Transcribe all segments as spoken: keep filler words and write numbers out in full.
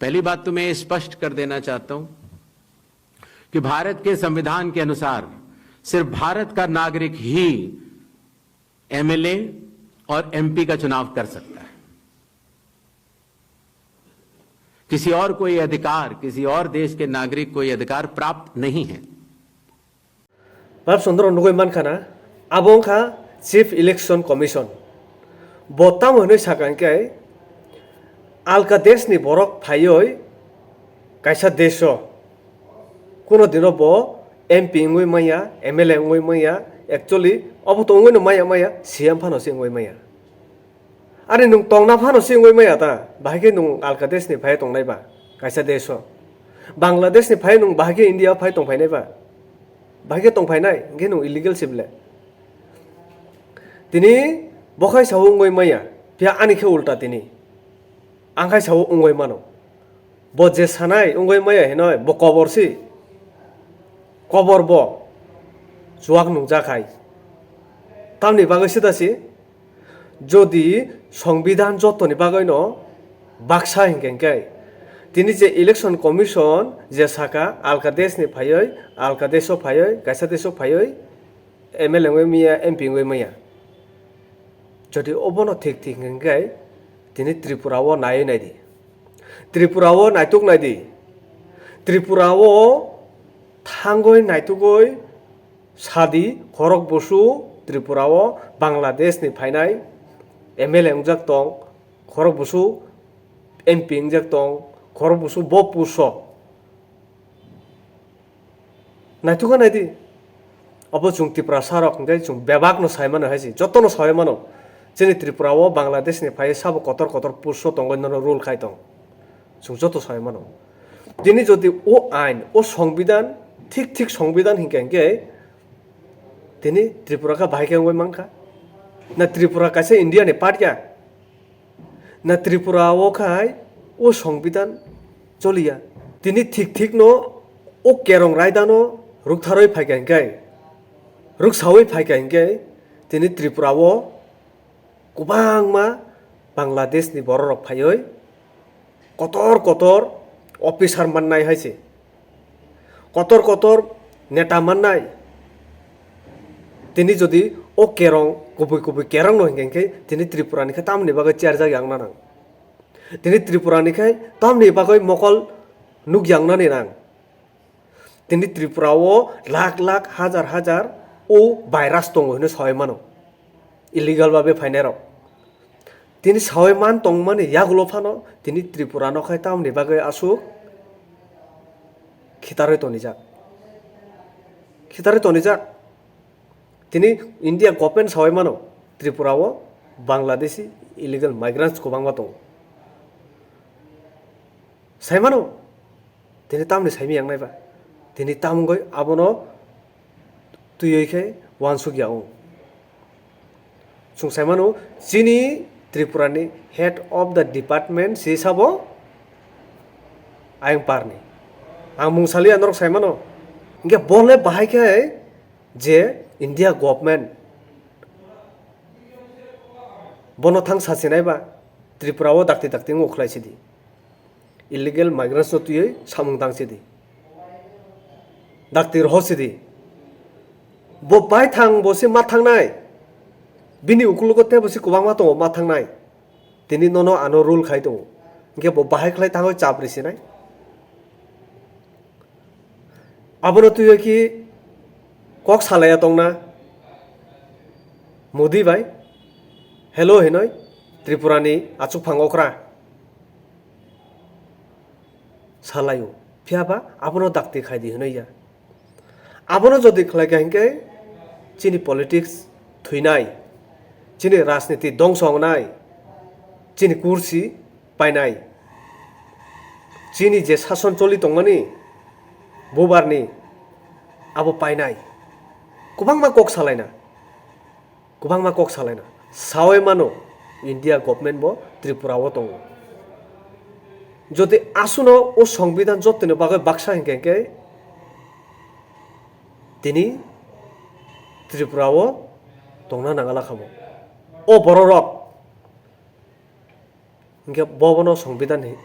पहली बात तो मैं ये स्पष्ट कर देना चाहता हूं कि भारत के संविधान के अनुसार सिर्फ भारत का नागरिक ही एमएलए और एमपी का चुनाव कर सकता है। किसी और कोई अधिकार, किसी और देश के नागरिक कोई अधिकार प्राप्त नहीं है। Bab sondro nugui mankha na, abo wngkha Chief Election Commission. Bo tamo hwnwi sakha hwnkhe, alka deshni borok phaiwi kaisa desho, kuno dino bo M P wngwi manya, M L A wngwi manya, actually obo to wngwino maya maya, C M phano se wngwi manya. Ani nwng tongna phano se wngwi maya ta, bahai khe nwng alka deshni phai tongnai ba, kaisa desho. Bangladesh ni phai nwng bahai khe India phai tong phainai ba? Bahai khe tong phainai, hwnkhe nwng illegal se bile. Tini bo khai sao wngwi maya, phiya ani khe ulta tini. Ang khai sao wngwi mano. Bo je sanai wngwi maya hinoi, bo kobor si. Kobor bo. Chuak nungjak hai. Tamni bagwi sida si? Jodi songbidhan jotoni bagwino baksa hinkhe hinkhe, tini je election commission je saka alka deshni phaiwi, alka desho phaiwi, kaisa desho phaiwi M L A wngwi maya, M P wngwi maya. Jodi obono thik thik hinkhe tini Tripura o naiwi naidi. Tripura o naituk naidi. Tripura o thangwi naitugwi sadi, khorok busu Tripura o Bangladesh ni phainai M L A wngjak tong, khorok busu M P wngjak tong, khorok busu bo puso. Naithuka naidi. Obo chwng Tiprasa rok hwnkhe chwng bebak no sai mano hai se, joto no sai mano. Chini Tripura o Bangladesh ni phai sabo kotor kotor puso tongwi nono rule khai tong. Chwng joto sai mano. Tini jodi o ain, o songbidhan, thik thik songbidhan hinkhe hinkhe tini Tripura kha bahai khe wngwi mankha. Na Tripura kaisa India ni part ya? Na Tripura o khai o songbidhan choliya. Tini thik thik no o kerong raida no ruktharwi phaikha hinkhe, ruksawi phaikha hinkhe tini Tripura o kwbangma Bangladesh ni borok rok phaiwi kotor kotor officer mannai hai se. Kotor kotor neta mannai. Tini jodi o kerong, kubui kubui kerong no hinkhe hinkhe tini Tripura ni khe tamoni bagwi chair jak yang nanang. Tini Tripura ni khe tamoni bagwi mokol nuk yang nani nang. Tini Tripura o lakh lakh, hajar hajar o virus tongo hino sai mano. Illegal babe phainai rok. Tini sawi man tongmani yagulo phano tini Tripura no khai tamoni bagwi aswk khitarwi tonijak. Khitarwi tonijak. Tini India government sawi mano Tripura o Bangladeshi illegal migrants kwbangma tongo. Sai mano? Tini tamni saimiyang nai ba? Tini tamungoi abono twiwi khe uansuk ya wng. Chwng sai mano, chini Tripura ni head of the department si sabo ayang parni. Ang mung saliya norok sai mano. Hingke bole bahai khe je India government bono thang sasinai ba Tripura o dakti dakti wng khlai sidi. Illegal migrants no twiwi samung tang sidi. Dakti roho sidi. Bo bai thang bo se ma thangnai. Bini ukulugo tebo se kwbangma tongo ma thangnai. Tini nono ano rule khai tongo. Hingke bo bahai khlai thango chap risinai. Abono twiwi ki kok salaiya tongna Modi bai hello hinoi Tripura ni achukphang okra salaio. Phiya ba abono dakti khai di hinoi ya. Abono jodi khlai kha hinkhe chini politics thwinai, chini rajniti dongso wngnai, chini kursi painai, chini je sason choli tongmani bubarni abo painai. Kwbangma kok salaina, kwbangma kok salaina. Sawi mano India government bo Tripura o tongo. Jodi asuno o songbidhan jotoni bagwi baksa hinkhe hinkhe tini Tripura o tongna nangala khamo. O borok rok hinkhe bobono songbidhan hi-,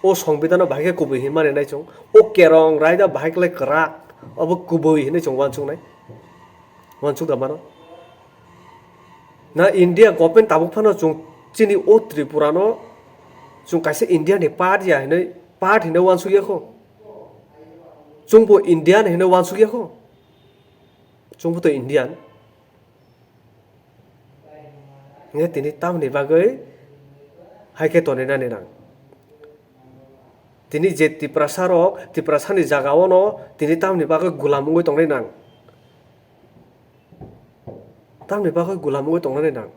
O songbidano bahai khe kubui hinwi mani nai chwng. O kerong raida bahai khlai kwrak, obo kubui hinwi chwng uansuknai. Uansuk da mano. Na India government tabuk phano chwng chini o Tripura no chwng kaisa India ni part ya hinwi, part hinwi uansuk ya kho. Chwngbo Indian hinwi uansuk ya kho. Chwngbo to Indian. Hingke tini tamni bagwi hai khe tonwi nani nang. Tini je Tiprasa rok, Tiprasa ni jaga o no tini tamni bagwi gulam wngwi tongnai nang. Tamni bagwi gulam wngwi tongnani nang.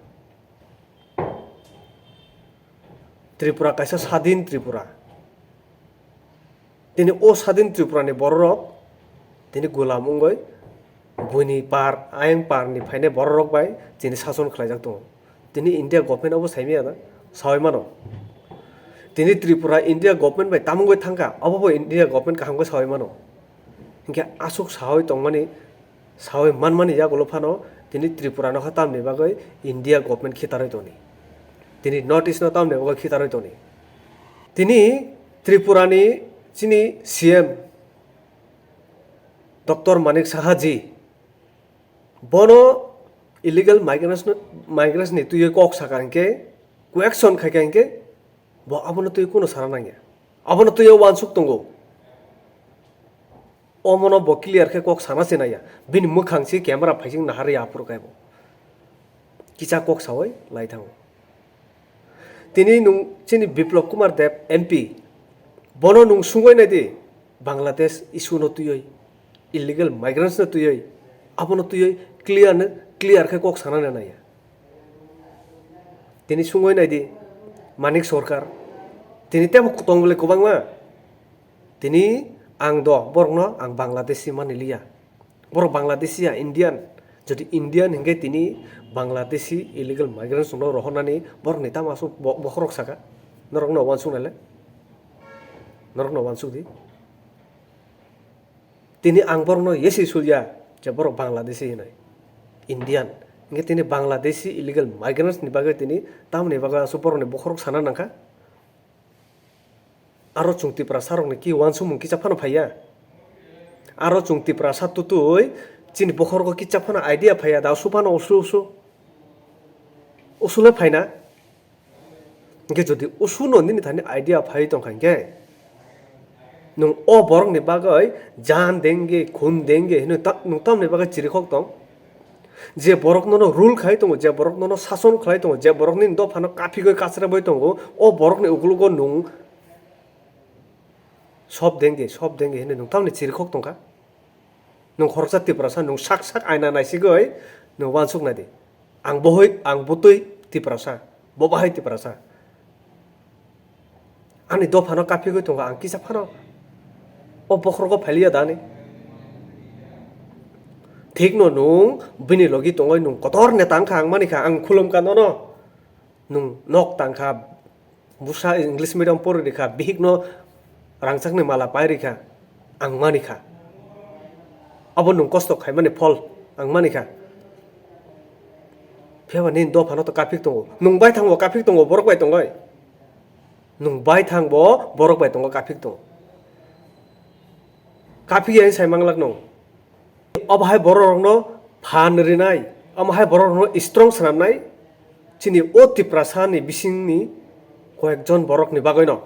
Tripura kaisa sadin Tripura. Tini o sadin Tripura ni bororok tini gulam wngwi buini par, ayang par ni phainai bororok bai tini sason khlaijak tongo. Tini India government obo saimaya na? Sawi mano. Tini Tripura India government bai tamungwi thangkha, obo bo India government kaham khe sawi mano. Hinkhe aswk sawi tongmani, sawi manmani yagulo phano tini Tripura no kha tamni bagwi India government khitarwi toni. Tini North East no tamni bagwi khitarwi toni. Tini Tripura ni chini C M Doctor Manik Saha ji bono illegal migrants no, migrants ni twiwi kok saka hinkhe, question khaika hinkhe, bo abono twiwi kuno sana nangya. Abono twiwi uansuk tongo. Omono bo clear khe kok sana se naiya. Bini mwkhang se camera phaising nahar ya aphuru kaibo. Kisa kok sawi lai thango. Tini nung chini Biplab Kumar Deb M P, bono nung sungwi nai di, Bangladesh issue no twiwi, illegal migrants no twiwi, abono twiwi clear no, clear khe kok sana naiya. Tini sungwi nai di, Manik Sarkar, tini tebo tong bole kwbangma. Tini ang do borokno ang Bangladeshi mani liya. Borok Bangladeshi ya, Indian. Jodi Indian hinkhe tini Bangladeshi illegal migrants no rohornani borokni tamo aswk bo-, bokhorok saka? Norokno uansuk naile? Norokno uansuk di. Tini ang borokno yesi sulya je borok Bangladeshi hinwi, Indian. Hinkhe tini Bangladeshi illegal migrants ni bagwi tini tamoni bagwi aswk borokni bokhorok sana nangkha? Aro chwng Tiprasa rokni ki uansukmung kisa phano phaiya. Aro chwng Tiprasa tutui chini bokhorogo kisa phano idea phaiya da, usu phano usu usu. Usu le phaina. Hinkhe jodi usu no nini thani idea phai tongkha hinkhe, nwng o borokni bagwi jan denge, khun denge hinwi ta-, nwng tamni bagwi chirikhok tong? Je borok nono rule khai tongo, je borok nono sason khlai tongo, je borok nini dophano kaphigwi kachrebwi tongo, o borokni ukologo nwng sob denge, sob denge hinwi nwng tamni chirikhok tongkha? Nwng khoroksa Tiprasa, nwng sak sak aina naisigwi nwng uansuk nai di. Ang bohoi, ang bwtwi Tiprasa, bo bahai Tiprasa. Ani dophano kaphigwi tongo, ang kisa phano o bokhorogo phailiya da ani. Thikno nwng bini logi tongwi nwng kotor neta wngkha, ang manikha, ang khulumkha nono. Nwng nok tangkha, bwsa English medium pori rikha, bihikno rangchakni mala pai rikha, ang manikha. Abo nwng kosto khaimani phol, ang manikha. Phiyaba nini dophano to kaphik tongo, nwng baithangbo kaphik tongo, borok bai tongoi. Nwng baithangbo borok bai tongo, kaphik tongo. Kaphik ya sai manglak nwng. Obo hai borok rokno phan rinai, omo hai borok rokno strong swnamnai, chini o Tiprasa ni bisingni koyekjon borok ni bagwi no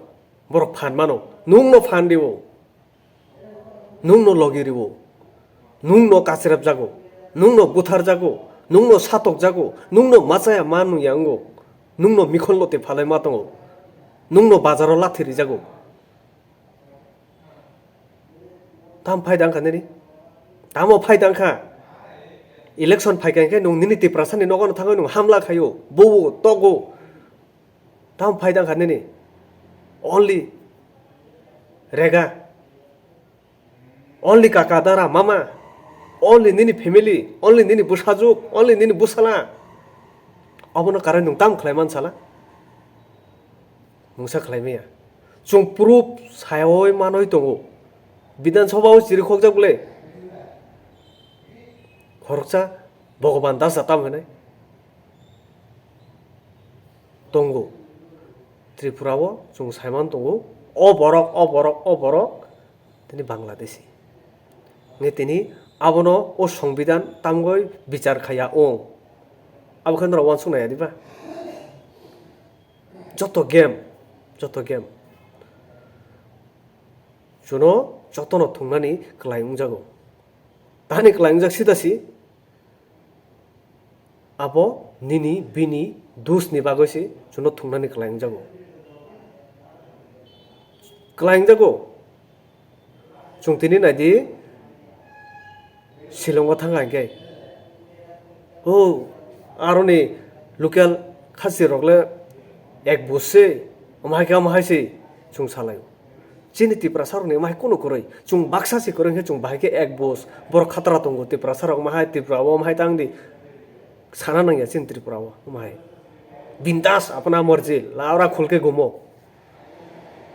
borok phan mano. Nwng no phan riwo, nwng no logi riwo, nwng no kachirap jago, nwng no buthar jago, nwng no satok jago, nwng no machaya ma nung ya wngo, nwng no mikhon loti phalai ma tongo, nwng no bazaro lathi rijago. Tam phai dang kha nini? Tamo phai dang kha? Election phai kha khe nwng nini Tiprasa ni nogo no thangwi nwng hamla khaio, buo, togo. Tam phai dang kha nini? Only rega. Only kaka, dara, mama. Only nini family, only nini bwsajuk, only nini bwsala. Obono karai nwng tam khlai man sala? Mungsa khlai maya. Chwng proof sayoi manoi tongo. Bidhan Sabha o chirikhokjak bwle. Khoroksa Bhagavan Das da tam hinai tongo. Tripura o chwng saiman tongo. o borok, o borok, o borok, tini Bangladeshi. Nge tini abono o Songbidan tamgoi bichar khaya ong. Abo khe norok uansuk nai ya diba? Joto game, joto game. Chuno jotono thungnani kwlai wngjago. Tani kwlai wngjak sida si. Abo nini bini dus ni bagwi se chwngno thungnani kwlai wngjago. Kwlai wngjago. Chwng tini naidi Shillong o thang kha hinkhe. O, aroni local khasi rok le ek bus se, omo hai khe omo hai se chwng salai. Chini Tiprasa rokni omo hai kunu kwrwi. Chwng baksa se kwrwi hinkhe chwng bahai khe ek bus. Borok khatra tongo Tiprasa rok omo hai Tripura o omo hai tang di. Sana nangya chini Tripura o omo hai. Bindas apna marji, laura khulke ghumo.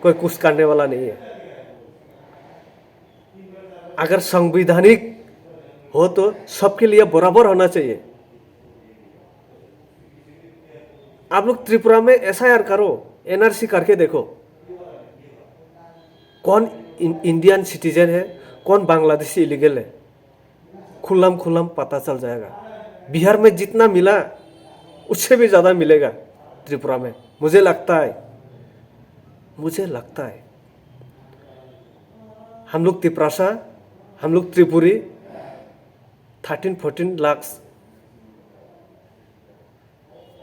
Koi kuch karne wala nahi hai. अगर संवैधानिक हो तो सबके लिए बराबर होना चाहिए। आप लोग त्रिपुरा में एसआईआर करो, एनआरसी करके देखो, कौन इन-, इंडियन सिटीजन है, कौन बांग्लादेशी इलीगल है, खुल्लम खुल्लम पता चल जाएगा। बिहार में जितना मिला, उससे भी ज़्यादा मिलेगा त्रिपुरा में, मुझे लगता है, मुझे लगता है। हम लोग तिपरासा, हम लोग त्रिपुरी, थर्टीन फोर्टीन लाख,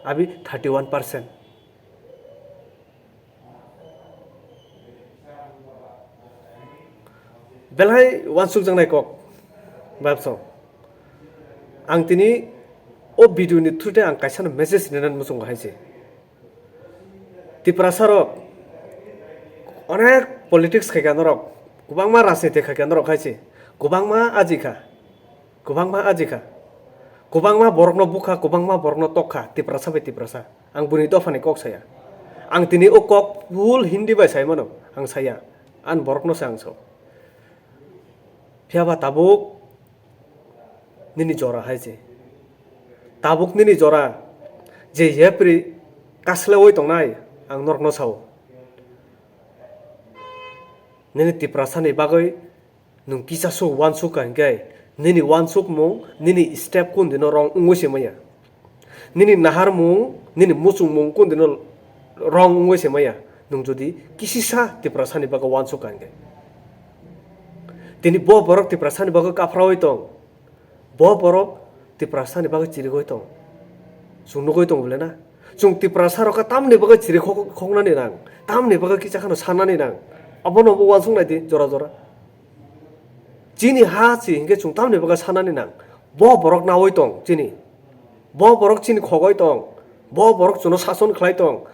अभी thirty one percent. Belai uansukjaknai kok, babsong. Ang tini o video ni through tei ang kaisa no message rinani muchungo hai se. Tiprasa rok onek politics khaikha norok, kwbangma rajniti khaikha norok hai se, kwbangma ajikha, kwbangma ajikha, kwbangma borokno bukha, kwbangma borokno tokha, Tiprasa bai Tiprasa. Ang buini dophani kok saya. Ang tini o kok full Hindi bai sai mano, ang saya. Ang borokno se ang sao. Phiya ba tabuk nini jora hai se. Tabuk nini jora je yapri kaslaui tongnai ang norokno sao. Nini Tiprasani bagwi nwng kisa su uansuk ka hinkhe nini uansukmung, nini step kundino wrong wngwi se maya. Nini naharmung, nini muchungmung kundino wrong wngwi se maya. Nwng jodi kisisa Tiprasani bagwi uansuk ka hinkhe. Tini bo borok Tiprasani bagwi kaphraui tong. Bo borok Tiprasani bagwi chirigwi tong. Chwng nugwi tong bole na? Chwng Tiprasa rok tamni bagwi chiri khok-, khoknani nang. Tamni bagwi kisa kheno sanani nang. Abono bo uansuk nai di jora jora. Chini ha si hinkhe chwng tamni bagwi sanani nang. Bo borok naui tong chini. Bo borok chini khogoi tong. Bo borok chwngno sason khlai tong.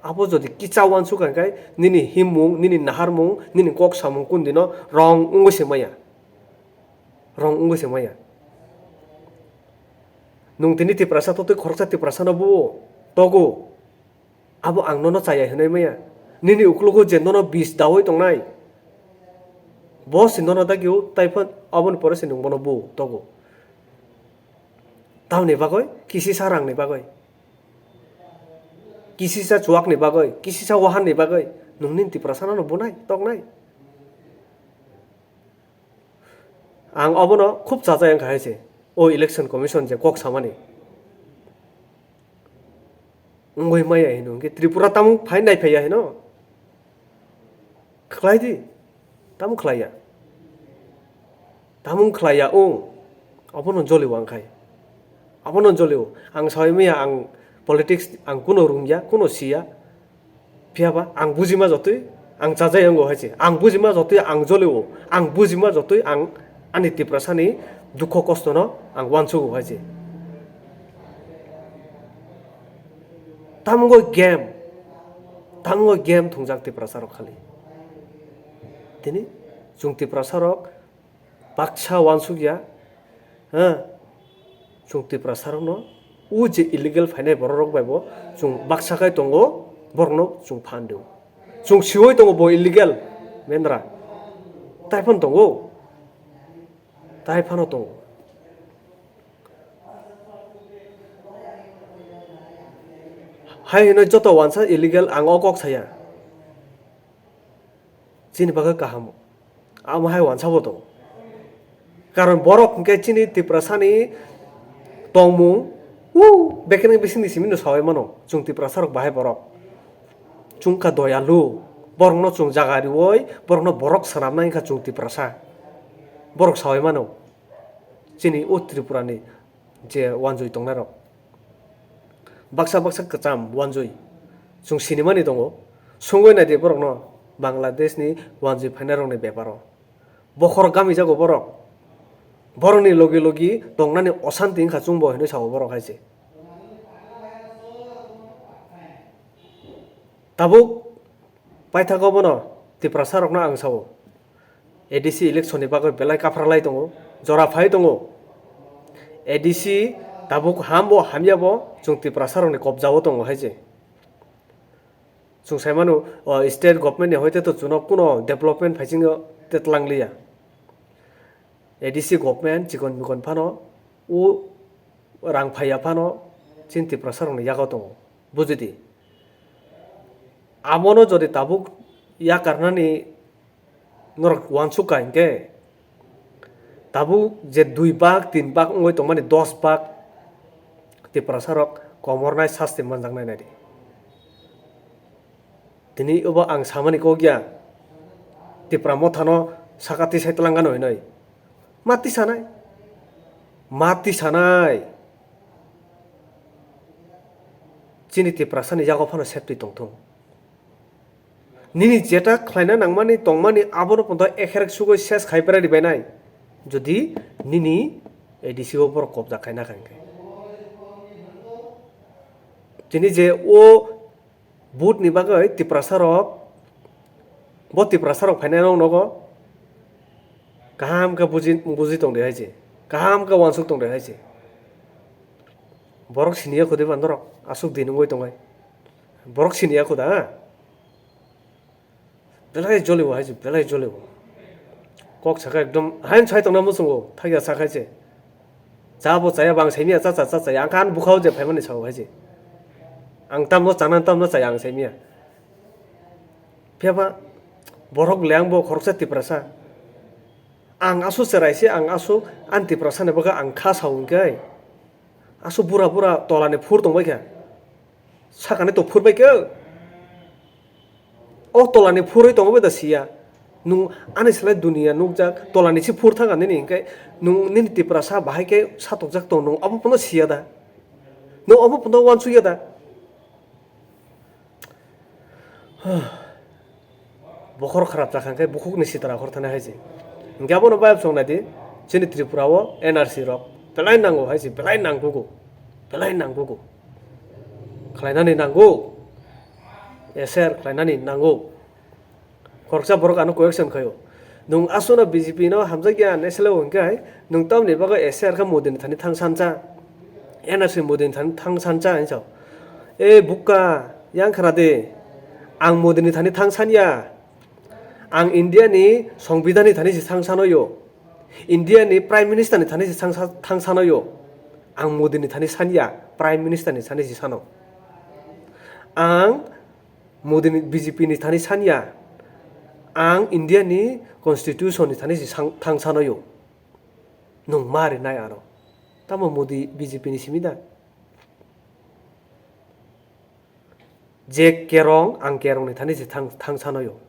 Abo jodi kisa uansuk hinkhe nini himmung, nini naharmung, nini kok samung kundino wrong wngwi se maya. Wrong wngwi se maya. Nwng tini Tiprasa totwi khoroksa Tiprasano buo togo. Abo ang nono chaya hinwi maya. Nini uklogo je nono bis daui tongnai, bo se nono dagio, taiphano aboni pore se nwng bono buo togo. Tamni bagwi? Kisisa rangni bagwi, kisisa chuwakni bagwi, kisisa wahanni bagwi nwng nini Tiprasano bunai toknai? Ang obono khub chajai wngkha hai se, o election commission je kok samani. Wngwi maya hino, hwnkhe Tripura tamo phai naiphaiya hino? Khlai di, tamo khlaiya? Tamo khlaiya wng, obono jolio ang khai. Obono jolio. Ang saui maya ang politics ang kuno rungya, kuno siya. Phiya ba ang bujima jotwi ang chajai wngo hai se. Ang bujima jotwi ang jolio. Ang bujima jotwi ang ani Tiprasani dukho kostono ang uansugo hai se. Tamgo game, tamgo game thwngjak Tiprasa rok khali. Tini chwng Tiprasa rok baksa uansukya, ha, chwng Tiprasa rokno, o je illegal phainai borok rok bai bo chwng baksa khai tongo, borokno chwng phan dio. Chwng siwi tongo bo illegal mendra. Tai phano tongo. Tai phano tongo. Hai hwnwi joto uansa illegal ang o kok saya. chini bagwi kaham. Amo hai wansabo tongo. Karon borok hwnkhe chini Tiprasani tongmung, u, bekereng bisingni simi no sawi mano, chwng Tiprasa rok bahai borok. Chwngkha doyalu, borokno chwng jaga riwi, borokno borok swnamnai wngkha chwng Tiprasa. Borok sawi mano, chini o Tripurani je wanjwi tongnairok. Baksa baksa kwcham wanjwi. Chwng sinimani tongo. Sungwi naidi borokno Bangladeshni wanjwi phainairokni beparo. Bokhorok gami jago borok. Borokni logi logi tongnani osanti wngkha chwngbo hinwi sao borok hai se. Tabuk paithago bono Tiprasa rokno ang sao. A D C election ni bagwi belai kaphralai tongo, jora phai tongo. A D C tabuk hambo hamyabo chwng Tiprasa rokni kobjao tongo hai se. Chwng sai mano, o, state government ni hoite to chwngno kuno development phaisingo tetlang liya. A D C government chikon mikon phano o rang phaiya phano chini Tiprasa rokni yago tongo. Bujidi. Abono jodi tabuk yakarnani norok wansuk ka hinkhe, tabuk je dui bak, tin bak wngwi tongmani dos bak Tiprasa rok komornai sasti manjaknai naidi. Tini obo ang samani kok ya, Tipra mothano saka tisai twlangano hinwi. Ma tisanai. Ma tisanai. Chini Tiprasani yago phano safety tongthung. Nini jeta khlaina nangmani tongmani abono pontho ekherek sugwi ses khai pera ribainai. Jodi nini A D C o borok kobja khaina kha hinkhe. Tini je o vote ni bagwi Tiprasa rok, bo Tiprasa rok phainai rok nogo kaham khe buji, buji tong de hai se. Kaham khe wansuk tong de hai se. Borok siniya khudi ba norok aswk din wngwi tongo. Borok siniya khuda, ha? Belai jolibo hai se, belai jolibo. Kok saka ekdom haino sai tongna muchungo, thakya sa khai se. Cha bo chaya, bang saimia, cha cha, cha cha. Ang khan bukhao je phaimani sao hai se. Ang tamno chana, tamno chaya, ang saimia. Phiya ba borok le ang bo khoroksa Tiprasa. Ang asu cherai se, ang asu ani Tiprasa ni bagwi ang kha sao hinkhe. Asu bura bura tolani phur tongbai kha. Sakani to phur bai khe. O tolani phurwi tongo bai da siya. Nung ani slai duniya nukjak, tolani si phur thang nini hinkhe nung nini Tiprasa bahai khe satokjak tong nung obo phano siya da. Nung obo phano wansukya da. Bokhor kharap jakha khe bukhukni sitra hor thani hai se. Hinkhe abono bayap song naidi, chini Tripura o N R C rok belai nango hai se, belai nangkugo, belai nangkugo. Khlainani nango, S R khlainani nango. Khoroksa borok ano question khaio. Nwng aswkno B J P no hamjakya hinwi seleo hinkhe hai, nwng tamni bagwi S R khe Modi ni thani thang sancha? N R C Modi ni thani thang sancha hinwi sao. E bukka, yang khna di. Ang Modi ni thani thang sanya. Ang India ni Songbidan ni thani se thang sanoyo. India ni Prime Minister ni thani se thang sa-, thang sanoyo. Ang Modi ni thani sanya, Prime Minister ni thani se sano. Ang Modi ni B J P ni thani sanya, ang India ni Constitution ni thani se sang-, thang sanoyo. Nwng ma rinai ano? Tamo Modi B J P ni simi da? Je kerong, ang kerong ni thani se thang, thang sanoyo.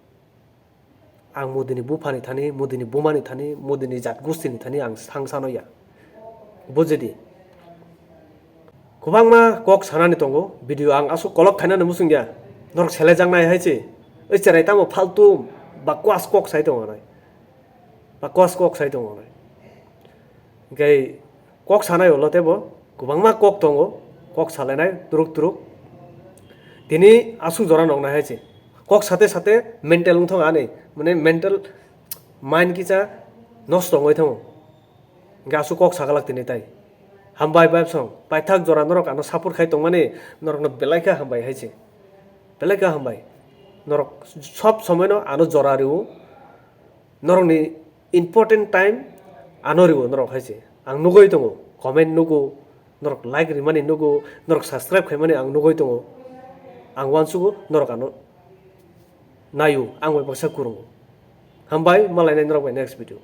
Ang Modi ni bupha ni thani, Modi ni buma ni thani, Modi ni jat gusti ni thani ang thang sanoya. Bujidi. Kwbangma kok sanani tongo, video ang aswk kolok khainani muchungya. Norok selejaknai hai se. Oi cherai tamo faltu bakwas kok sai tongo nai. Bakwas kok sai tongo nai. Hinkhe kok sanai ulo tebo kwbangma kok tongo, kok salainai turuk turuk. Tini aswk jora noknai hai se. Kok sate sate mental wngthok ani, mane mental mind kisa nosto wngwi thango. Hinkhe aswk kok sagalak tini tai. Hambai bai song, paithak jora norok ano support khai tongmani, norokno belai khe hambai hai se. Belai khe hambai. Norok sob somoino ano jora rwo. Norokni important time ano rwo norok hai se. Ang nugwi tongo, comment nugo, norok like rimani nugo, norok subscribe khaimani ang nugwi tongo. Ang uansugo norok ano naio, ang bai baksa kwrwngo. Hambai, malainai norok bai next video.